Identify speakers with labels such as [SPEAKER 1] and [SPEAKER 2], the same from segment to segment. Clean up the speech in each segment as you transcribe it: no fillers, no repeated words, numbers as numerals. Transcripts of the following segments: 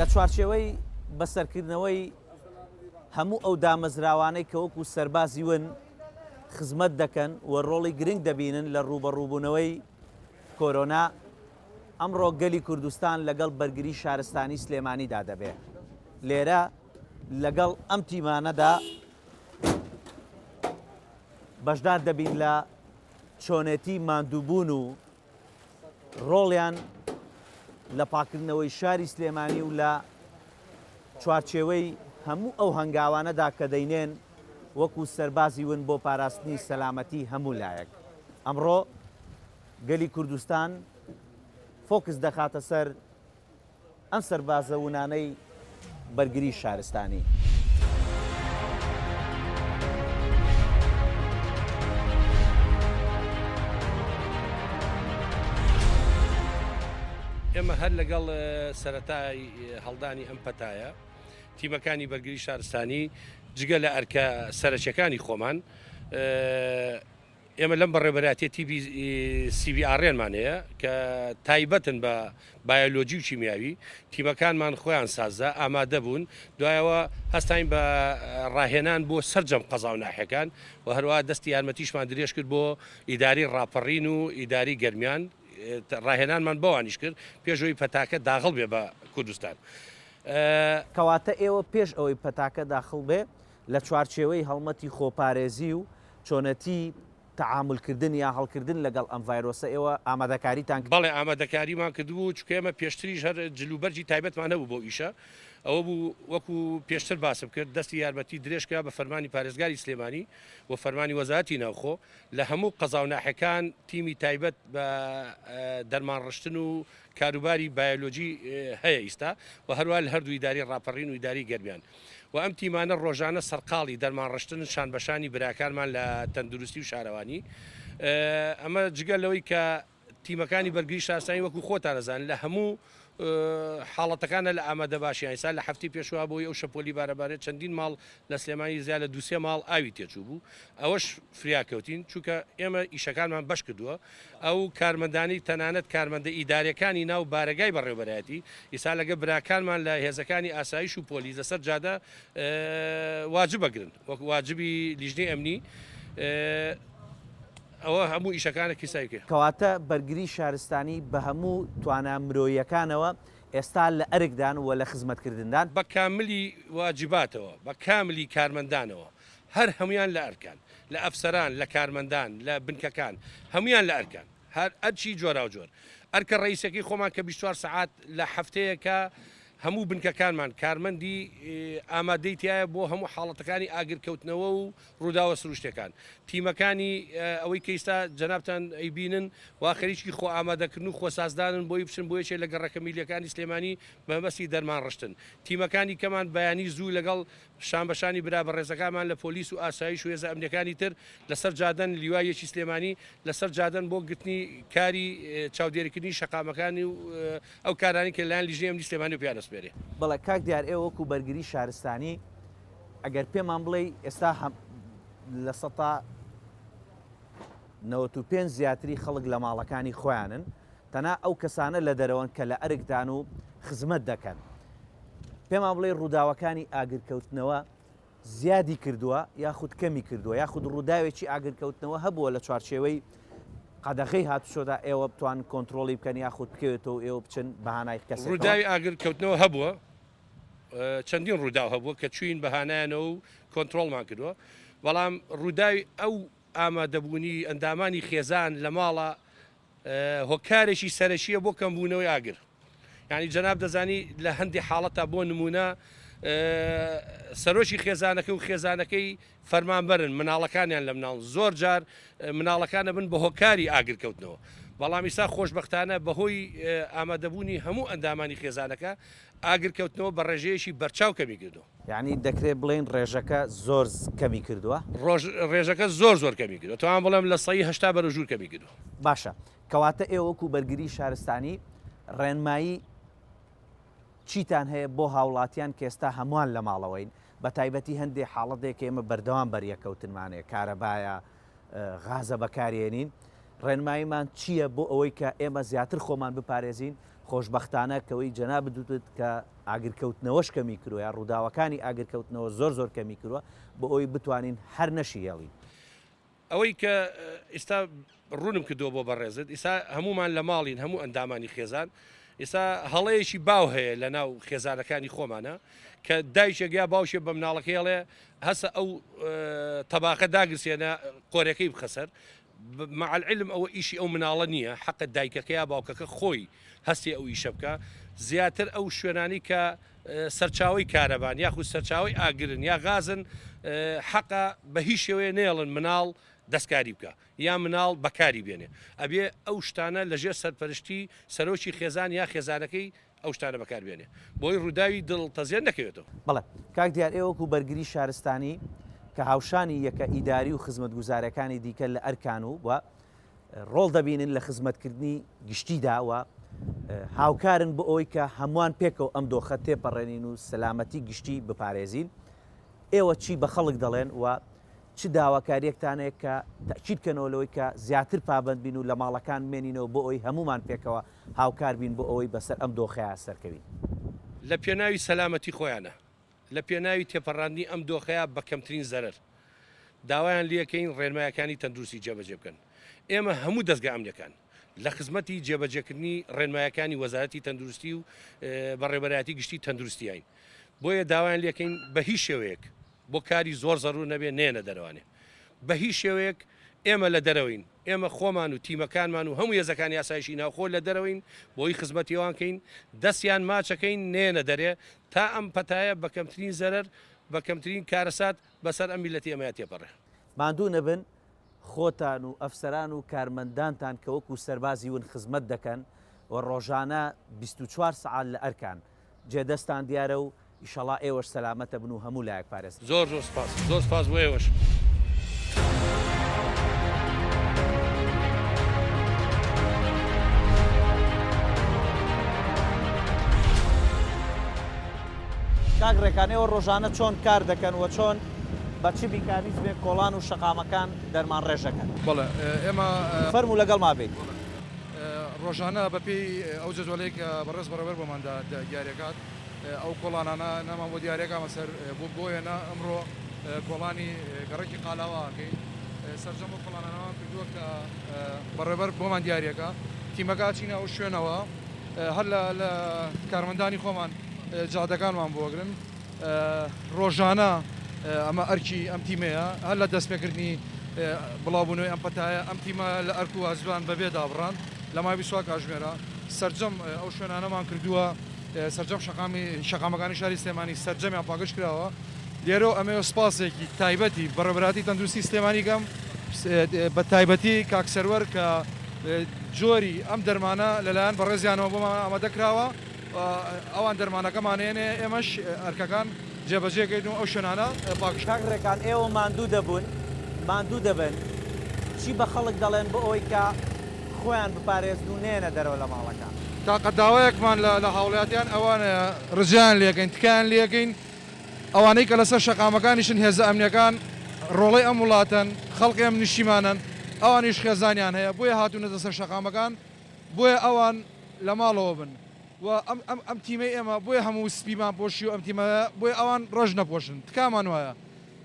[SPEAKER 1] لە چوارچێوەی بەسەرکردنەوەی هەموو ئەو دامەزراوانەی کە وەکو سەربازی ون خزمەت دەکەن و ڕۆڵی گرنگ دەبینن لە ڕووبەڕووبوونەوەی کۆرۆنا، ئەمڕۆ گەلی کوردستان لەگەڵ بەرگری شارستانی سلێمانیدا دەبێ. لێرە لەگەڵ ئەم تیمانەدا بەشدار دەبین لە چۆنێتی ماندووبوون و ڕۆڵیان لە پاککردنەوەی شاری سلێمانی و لە چوارچێوەی هەموو ئەو هەنگاوانەدا کە دەینێن وەکو سەربازی ون بۆ پاراستنی سەلامەتی هەموو لایەک. ئەمڕۆ گەلی کوردستان فۆکس دەخاتە سەر ئەم سەربازە ونانەی بەرگری شارستانی.
[SPEAKER 2] ئێمە هەر لەگەڵ سەرەتای هەڵدانی ئەم پەتایە تیمەکانی بەرگری شارستانی جگە لە ئەرکە سەرەکیەکانی خۆمان ئێمە لەم بەڕێوەبەرایەتیە تیپی CBRN مان هەیە کە تایبەتن بە بایۆلۆجی و کیمیاوی، تیمەکانمان خۆیان سازدا، ئامادە بوون، دوایەوە هەستاین بە ڕاهێنان بۆ سەرجەم قەزا و ناحیەکان و هەروەها دەستی یارمەتیشمان درێژ کرد بۆ ئیدارەی ڕاپەڕین و ئیدارەی گەرمیان، ڕاهێنانمان بەوانیش کرد پێش ئەوەی پەتاکە داغڵ بێ بە کوردستان.
[SPEAKER 1] کەواتە ئێوە پێش ئەوەی پەتاکە داخڵ بێ لە چوارچێوەی هەڵمەتی خۆپارێزی و چۆنەتی تەعامول کردن یا هەڵکردن لەگەڵ ئەم ڤایرۆسە ئێوە ئامادەکاریتان کرد؟
[SPEAKER 2] بەڵێ ئامادەکاریمان کردبوو، چونکە ئێمە پێشتریش هەر جل و بەرگی تایبەتمان هەبوو بەو ئیشە، ئەوە بوو وەکو پێشتر باسم کرد دەستی یارمەتی درێژ کرا بە فەرمانی پارێزگاری سلێمانی و فەرمانی وەزارەتی ناوخۆ لە هەموو قەزا و ناحیەکان تیمی تایبەت بە دەرمان ڕشتن و کاروباری بایۆلۆجی هەیە ئیستا و هەروەها لە هەردوو ئیدارەی ڕاپەڕین و ئیدارەی گەرمیان و ئەم تیمانە ڕۆژانە سەرقاڵی دەرمانڕشتنن شانبەشانی براکانمان لە تەندروستی و شارەوانی ئەمە جگە لەوەی کە تیمەکانی بەرگری شارستانی وەکو خۆتان ئەزانن لە هەموو حاڵەتەکانە لە ئامادەباشیان ئیستا لە هەفتەی پێشوە بۆی ئەو شەپۆلی بارەبارێت چەندین ماڵ لە سلێمانی زیاد لە دوسێ ماڵ ئاوی تێچوو بوو ئەوەش فریا کەوتین چونکە ئێمە ئیشەکانمان بەش کردووە ئەو کارمەندانەی تەنانەت کارمەندە ئیداریەکانی ناو بارەگای بەڕێوبەرایەتی ئیستا لەگە براکانمان لە هێزەکانی ئاسایش و پۆلیس لەسەر جادە واجب ئەگرن وەک واجبی لیژنەی ئەمنی ئەوە هەموو ئیشەکانە کیسای کرد.
[SPEAKER 1] کەواتە بەرگری شارستانی بە هەموو توانا مرۆییەکانەوە ئێستا لە ئەرکدان و لە خزمەتکردندان.
[SPEAKER 2] بە کاملی واجباتەوە، بە کاملی کارمەندانەوە هەر هەموویان لە ئەرکان، لە ئەفسەران، لە کارمەندان، لە بنکەکان، هەموویان لە ئەرکان. هەر ئەرکی جۆراوجۆر. ئەرکە ڕەئیسەکەی خۆمان کە 24 سەعات لە هەفتەیەکا هەموو بنکەکانمان کارمەندی ئامادەی تیایە بۆ هەموو حاڵەتەکانی ئاگرکەوتنەوە و ڕووداوە سروشتیەکان. تیمەکانی ئەوەی کە ئیستا جەنابتان ئەیبینن وا خەریکی خۆ ئامادەکردن و خۆسازدانن بۆی بچن بۆ یەکێ لە گەڕەکە میللیەکانی سلێمانی بە مەبەستی دەرمان ڕشتن. تیمەکانی کەمان بەیانی زوو لەگەڵ شانبەشانی برا بەڕێزەکانمان لە پۆلیس و ئاسایش و هێزە ئەمنیەکانی تر لەسەر جادەن، لیوای یەکی سلێمانی لەسەر جادەن بۆ گرتنی کاری چاودێریکردنی شەقامەکانی و ئەو کارانەی کە لەلایەن لیژنەی ئەمنی سلێمانیەوە پێیان ئەسپێرێ.
[SPEAKER 1] بەڵێ کاک دیار ئێوە وەکو بەرگری شارستانی ئەگەر پێمان بڵێی ئێستا 95% زیاتری خەڵک لە ماڵەکانی خۆیانن تەنها ئەو کەسانە لە دەرەوەن کە لە ئەرکدان و خزمەت دەکەن. پێمان بڵێ ڕووداوەکانی ئاگرکەوتنەوە زیادی کردووە یاخود کەمی کردووە یاخود ڕووداوێکی ئاگرکەوتنەوە هەبووە لە چوارچێوەی قەدەغەی هاتوچۆدا ئێوە بتوان کۆنترۆڵی بکەن یاخود بکەوێتەوە ئێوە بچن بە هانای کەسێکەوە؟
[SPEAKER 2] ڕووداوی ئاگرکەوتنەوە هەبووە، چەندین ڕووداو هەبووە کە چووین بە هانایانەوە و کۆنترۆڵمان کردووە، بەڵام ڕووداوی ئەو ئامادەبوونی ئەندامانی خێزان لە ماڵە هۆکارێکی سەرەکییە بۆ کەمبوونەوەی ئاگر. یانی جەناب دەزانی لە هەندێ حاڵەتا بۆ نموونە سەرۆکی خێزانەکە و خێزانەکەی فەرمانبەرن مناڵەکانیان لە مناڵ زۆر جار مناڵەکان ئەبن بە هۆکاری ئاگر کەوتنەوە بەڵام ئیستا خۆشبەختانە بەهۆی ئامادەبوونی هەموو ئەندامانی خێزانەکە ئاگر کەوتنەوە بە ڕێژەیەکی بەرچاو کەمی کردووە.
[SPEAKER 1] یانی دەکرێت بڵێین ڕێژەکە زۆر کەمی کردووە؟
[SPEAKER 2] ڕۆژ ڕێژەکە زۆر زۆر کەمی کردووە توانم بڵێم لە سەی 80 بەرەو ژوور کەمی کردووە.
[SPEAKER 1] باشە کەواتە ئێوە وەکو بەرگری شارستانی ڕێنمایی چیتان هەیە بۆ هاوڵاتیان کە ئێستا هەمووان لە ماڵەوەین بە تایبەتی هەندێ حاڵەتێک کە ئێمە بەردەوام بەریەککەوتنمان هەیە کارەبایە غازە بەکارێنین. ڕێنماییمان چییە بۆ ئەوەی کە ئێمە زیاتر خۆمان بپارێزین، خۆشبەختانە کەوەی جەنابت وتت کە ئاگرکەوتنەوەش کەمی کروە یا ڕووداوەکانی ئاگرکەوتنەوە زۆر زۆر کەمی کروە بۆ ئەوەی بتوانین هەر نەشیهێڵین.
[SPEAKER 2] ئەوەی کە ئیستا ڕوونم کردەوە بۆ بەڕێزت، ئیستا هەموومان لە ماڵین، هەموو ئەندامانی خێزان، ئیستا هەڵەیەکی باو هەیە لە ناو خێزانەکانی خۆمانە کە دایکێک یا باوکێک بە مناڵەکەی ئەڵێ هەسە ئەو تەباقە داگرسێنە قۆرەکەی بخە سەر، مع العلم ئەوە ئیشی ئەو مناڵە نییە، حەقە دایکەکە یا باوکەکە خۆی هەستێ ئەو ئیشە بکا، زیاتر ئەو شوێنانەی کە سەرچاوەی کارەبان یاخود سەرچاوەی ئاگرن یا غازن حەقە بە هیچ شێوەیە نەیەڵن مناڵ دەستکاری بکا یا مناڵ بەکاری بێنێ ئەبێ ئەو شتانە لەژێر سەرپەرشتی سەرۆکی خێزان یا خێزانەکەی ئەو شتانە بەکار بێنێ بۆی ڕووداوی دڵتەزێن نەکەوێتەوە.
[SPEAKER 1] بەڵێ کاک دیار ئێوە وەکو بەرگری شارستانی کە هاوشانی یەکە ئیداری و خزمەتگوزارەکانی دیکە لە ئەرکان و و ڕۆڵ دەبینن لە خزمەتکردنی گشتیدا و هاوکارن بۆ ئەوەی کە هەمووان پێکەوە ئەم دۆخە تێپەڕێنین و سەلامەتی گشتی بپارێزین ئێوە چی بە خەڵک دەڵێن و چ داواکاریەکتان هەیە کە تەئکید کەنەوە لەوەی کە زیاتر پابەند بین و لە ماڵەکان بمێنینەوە بۆ ئەوەی هەموومان پێکەوە هاوکار بین بۆ ئەوەی بەسەر ئەم دۆخەیا سەرکەوین.
[SPEAKER 2] لە پێناوی سەلامەتی خۆیانە، لە پێناوی تێپەڕاندنی ئەم دۆخەیا بە کەمترین زەرەر، داوایان لێکەین ڕێنمایەکانی تەندروستی جێبەجێ بکەن. ئێمە هەموو دەزگا ئەمنیەکان لە خزمەتی جێبەجێکردنی ڕێنمایەکانی وەزارەتی تەندروستی و بەڕێوەبەرایەتی گشتی تەندروستیین. بۆیە داوایان لێکەین بە هیچ شێوەیەک بۆ کاری زۆر زەرور نەبێ نەیەنە دەرەوانێ. بە هیچ شێوەیەک ئێمە لە دەرەوەین، ئێمە خۆمان و تیمەکانمان و هەموو هێزەکانی ئاسایشی ناوخۆ لە دەرەوەین بۆی خزمەتی ئەوان کەین، دەستیان ماچەکەین نەیەنە دەرێ تا ئەم پەتایە بە کەمترین زەرەر، بە کەمترین کارەسات بەسەر ئەم میللەتی ئێمەیا تێپەڕێ.
[SPEAKER 1] ماندوو نەبن، خۆتان و ئەفسەران و کارمەندانتان کە وەکو سەربازی ون خزمەت دەکەن و ڕۆژانە 24 سەعات لە ئەرکان، جێ دەستان دیارە و ئیشەڵا ئێوەش سەلامەتەبن و هەموو لایەک پارێزراو.
[SPEAKER 2] زۆر زۆر سپاس زۆر سپاس بۆ ئێوەش.
[SPEAKER 1] کاک ڕێکان ئێوە ڕۆژانە چۆن کار دەکەن و چۆن بە چ میکانیزمێک کۆڵان و شەقامەکان دەرمان ڕێژ دەکەن؟
[SPEAKER 3] بەڵێ ئێمە.
[SPEAKER 1] فەرموو لەگەڵما بیت.
[SPEAKER 3] ڕۆژانە بە پێی ئەو جەدوەلەی کە بەڕێز بەڕێوەبەر بۆمان دیاریەکات ئەو کۆڵانانە نامان بۆ دیاریەکا مەسەر بۆ بۆ وێنە ئەمڕۆ کۆڵانی گەڕەکی قالاوە ئەکەین سەرجەم ئەو کۆڵانانەمان کردووە کە بەڕێوەبەر بۆمان دیاریەکا تیمەکە ئەچینە ئەو شوێنەوە هەر لە لە کارمەندانی خۆمان جادەکانمان بۆ ئەگرن ڕۆژانە ئەمە ئەرکی ئەم تیمەیە هەر لە دەستپێکردنی بڵاوبوونەوەی ئەم پەتایە ئەم تیمە لە ئەرک و واجبان بەبێ دابڕان لە ماوەی 24 کاژمێرە سەرجەم ئەو شوێنانەمان کردووە سەرجەم شەقامی شەقامەکانی شاری سلێمانی سەرجەمیان پاکژ کراوە لێرەوە ئەمەوێ سپاسێکی تایبەتی بەڕێوەبەرایەتی تەندروستی سلێمانی کەم بە تایبەتی کاک سەروەر کە جۆری ئەم دەرمانە لەلایەن بەڕێزیانەوە بۆمان ئامادە کراوە ئەوان دەرمانەکەمان ئێنێ ئێمەش ئەرکەکان جێبەجێ کەین و ئەو شوێنانە پاکژ.
[SPEAKER 1] کاک ڕێکان ئێوە ماندوو دەبوون ماندوو دەبن چی بە خەڵک دەڵێن بۆ ئەوەی کە خۆیان بپارێزن و نەیەنە دەرەوە لە ماڵەکان؟
[SPEAKER 3] تاقە داوایەکمان لە لە هاوڵاتیان ئەوانەیە ڕجایان لێکەین تکایان لێکەین ئەوانەی کە لەسەر شەقامەکانیشن هێزە ئەمنیەکان ڕۆڵەی ئەم وڵاتەن خەڵکی ئەم نیشتیمانەن ئەوانیش خێزانیان هەیە بۆیە هاتوونەتە سەر شەقامەکان بۆیە ئەوان لە ماڵەوە بن و ئەم ئەم ئەم تیمەی ئێمە بۆیە هەموو سپیمان پۆشی و ئەم تیمە بۆیە ئەوان ڕەش نەپۆشن تکامان وایە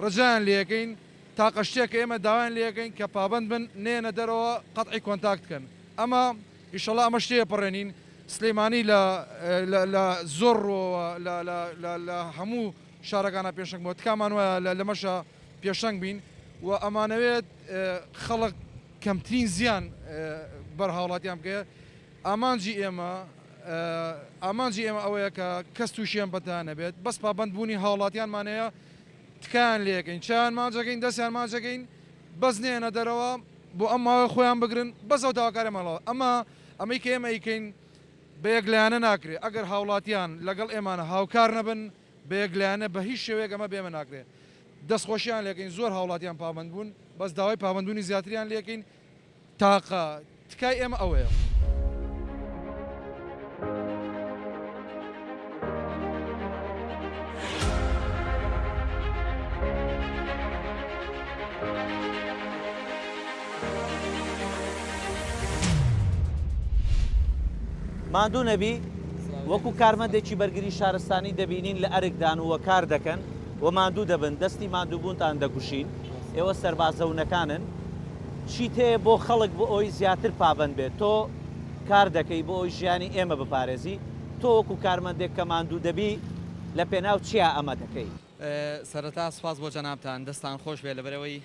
[SPEAKER 3] ڕجایان لێکەین تاقە شتێک کە ئێمە داوایان لێکەین کە پابەند بن نەیەنە دەرەوە قەتعی کۆنتاکت کەن ئەمە ئیشەڵا ئەمەش تێپەڕێنین سلیمانی لە لە لە زۆر ڕووەوە لە لە لە لە هەموو شارەکانا پێشەنگ بووە تکامان وایە لە لەمەشا پێشەنگ بین و ئەمانەوێت خەڵک کەمترین زیان بەر هاوڵاتیان بکەوێت ئامانجی ئێمە ئامانجی ئێمە ئەوەیە کە کەس تووشی ئەم پەتایە نەبێت بەس پابەند بوونی هاوڵاتیانمان هەیە تکایان لێکەین چایان ماچەکەین دەستیان ماچەکەین بەس نەیەنە دەرەوە بۆ ئەم ماوەیە خۆیان بگرن بەس ئەو داواکاریەمان ڵاوە ئەمە ئەمەی کە ئێمە ئەیکەین بە یەک لایەنە ناکرێ ئەگەر هاوڵاتیان لەگەڵ ئێمانە هاوکار نەبن بە یەک لایەنە بە هیچ شێوەیەک ئەمە بێمە ناکرێ دەستخۆشیان لێکەین زۆر هاوڵاتیان پابەند بوون بەس داوای پابەندبوونی زیاتریان لێکەین تاقە تکای ئێمە ئەوەیە.
[SPEAKER 1] ماندوو نەبی، وەکو کارمەندێکی بەرگری شارستانی دەبینین لە ئەرکدان و کار دەکەن و ماندوو دەبن، دەستی ماندووبوونتان دەگوشین، ئێوە سەربازە ونەکانن، چیت هەیە بۆ خەڵک بۆ ئەوەی زیاتر پابەند بێت؟ تۆ کار دەکەی بۆ ئەوەی ژیانی ئێمە بپارێزی، تۆ وەکو کارمەندێک کە ماندوو دەبی لە پێناو چیا ئەمە دەکەی؟
[SPEAKER 4] سەرەتا سوپاس بۆ جەنابتان، دەستتان خۆش بێت لەبەرئەوەی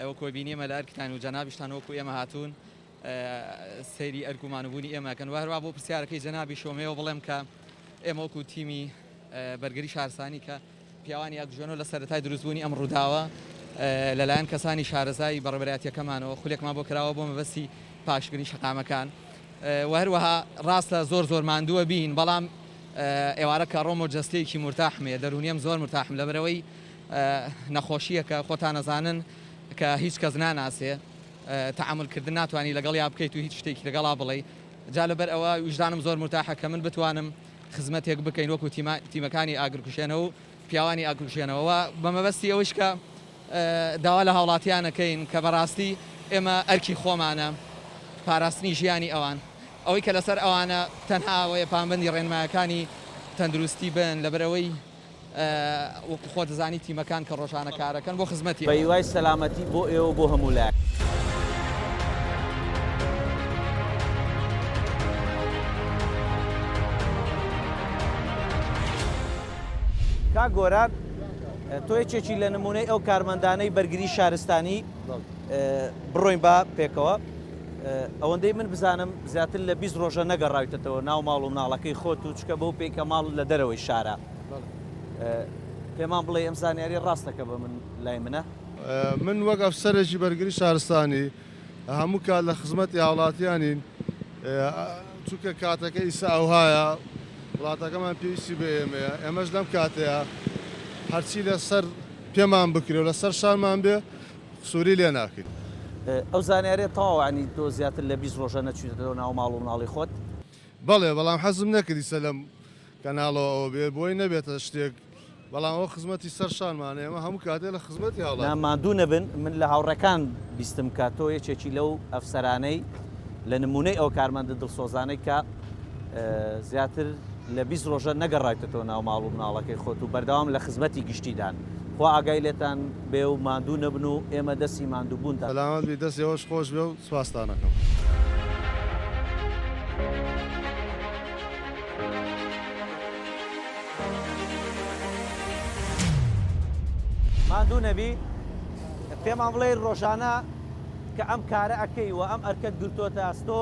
[SPEAKER 4] وەکو بینی ئێمە لە ئەرکتان و جەنابیشتان وەکو ئێمە هاتوون سەیری ئەرک و مانوبوونی ئێمە ئەکەن و هەروە بۆ پرسیارەکەی جەنابیشەوە مەیەوە بڵێم کە ئێمە وەکو تیمی بەرگری شارستانی کە پیاوانی ئەکژۆنەوە لە سەرەتای دروستبوونی ئەم ڕووداوە لەلایەن کەسانی شارەزای بەڕێوەبەرایەتیەکەمانەوە خولێکمان بۆ کراوە بۆ مەبەستی پاشگرنی شەقامەکان و هەروەها ڕاستە زۆر زۆر ماندووە بین بەڵام ئێوارە کە ڕۆمەوە جەستەیەکی مورتاحم هەیە دەروونیم زۆر مورتاحم لەبەرئەوەی نەخۆشییەکە خۆتان ئەزانن کە هیچ کەس ناناسێ تەعامول کردن ناتوانی لەگەڵیا بکەیت و هیچ شتێکی لەگەڵا بڵێی جا لەبەر ئەوە ویژدانم زۆر مورتاحە کە من بتوانم خزمەتێک بکەین وەکو تیمەکانی ئاگرکوژێنەوە و پیاوانی ئاگرکوژێنەوە و بە مەبەستی ئەوەیش کە داوا لە هاوڵاتیان ئەکەین کە بەڕاستی ئێمە ئەرکی خۆمانە پاراستنی ژیانی ئەوان ئەوەی کە لەسەر ئەوانە تەنها ئەوەیە پابەندی ڕێنمایەکانی تەندروستی بن لەبەرئەوەی وەکو خۆت دەزانی تیمەکان کە ڕۆژانە کارەکەن بۆ خزمەتی.
[SPEAKER 1] بە هیوای سەلامەتی بۆ ئێوە و بۆ هەموو لایەک. کاک گۆران تۆ یەکێکی لە نمونەی ئەو کارمەندانەی بەرگری شارستانی بڕۆین با پێکەوە ئەوەندەی من بزانم زیاتر لە 20 ڕۆژە نەگەڕاویتەتەوە ناو ماڵ و مناڵەکەی خۆت و چکە بەو پێی کە ماڵ لە دەرەوەی شارە پێمان بڵێ ئەم زانیاری ڕاستەکە بە من لای منە؟
[SPEAKER 5] من وەک ئەفسەرێکی بەرگری شارستانی هەموو کات لە خزمەتی هاوڵاتیانین چونکە کاتەکە ئیسا ئەوهایە وڵاتەکەمان پێویستی بە ئێمەیە ئێمەش لەم کاتەیە هەرچی لەسەر پێمان بکرێ و لەسەر شانمان بێ قسوری لێ ناکەین.
[SPEAKER 1] ئەو زانیاریە تەواوە یانی تۆ زیاتر لە 20 ڕۆژە نەچویتەتەوە ناو ماڵ و مناڵی خۆت؟
[SPEAKER 5] بەڵێ بەڵام حەزم نەکرد ئیسە لەم کەناڵەوە ئەوە بێت بۆی نەبێتە شتێک بەڵام ئەوە خزمەتی سەر شانمانە ئێمە هەموو کاتێ لە خزمەتی
[SPEAKER 1] نا
[SPEAKER 5] هاوڵاتیانین.
[SPEAKER 1] ماندوو نەبن من لە هاوڕێکان بیستم کە تۆ یەکێکی لەو ئەفسەرانەی لە نمونەی ئەو کارمەندە دڵسۆزانەی کە زیاتر لە 20 ڕۆژە نەگەڕایتەتەوە ناو ماڵ و مناڵەکەی خۆت و بەردەوام لە خزمەتی گشتیدان خوا ئاگای لێتان بێ و ماندوو نەبن و ئێمە دەستی ماندووبوونتان.
[SPEAKER 5] سەلامەت بی دەست ئێوەش خۆش بێ و سوپاستان ئەکەم.
[SPEAKER 1] ماندوو نەبی پێمان بڵێ ڕۆژانە کە ئەم کارە ئەکەی و ئەم ئەرکەت گرتۆتە ئەستۆ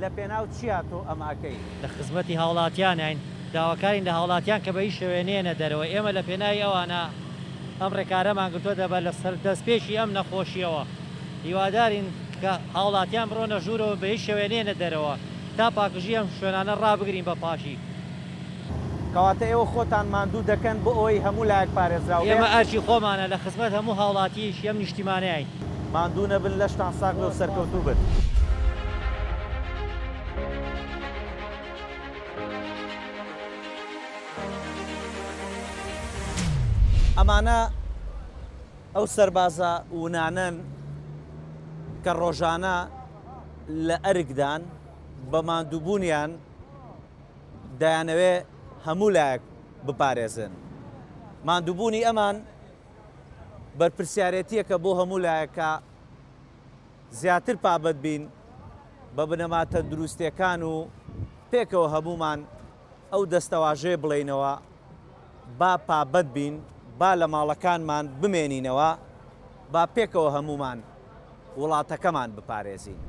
[SPEAKER 1] لە پێناو چیا تۆ ئەمە ئەکەی؟
[SPEAKER 6] لە خزمەتی هاوڵاتیانین، داواکارین لە هاوڵاتیان کە بە هیچ شێوەیە نەیەنە دەرەوە، ئێمە لە پێناوی ئەوانە ئەم ڕێکارەمان گرتۆتە بەر لە سەر دەستپێکی ئەم نەخۆشییەوە، هیوادارین کە هاوڵاتیان بڕۆنە ژوورەوە بە هیچ شێوەیە نەیەنە دەرەوە تا پاکژی ئەم شوێنانە ڕابگرین بە پاکی.
[SPEAKER 1] کەواتە ئێوە خۆتان ماندوو دەکەن بۆ ئەوەی هەموو لایەک پارێزراو بێ؟
[SPEAKER 6] ئێمە ئەرکی خۆمانە لە خزمەت هەموو هاوڵاتییەکی ئەم نیشتیمانەین.
[SPEAKER 1] ماندوو نەبن لەشتان ساغ بێ و سەرکەوتوو بن. ئەمانە ئەو سەربازە ونانەن کە ڕۆژانە لە ئەرکدان بە ماندووبوونیان دەیانەوێ هەموو لایەک بپارێزن. ماندووبوونی ئەمان بەرپرسیارێتییەکە بۆ هەموو لایەک کە زیاتر پابەند بین بە بنەما تەندروستییەکان و پێکەوە هەموومان ئەو دەستەواژەیە بڵێینەوە، با پابەند بین، با لە ماڵەکانمان بمێنینەوە، با پێکەوە هەموومان وڵاتەکەمان بپارێزین.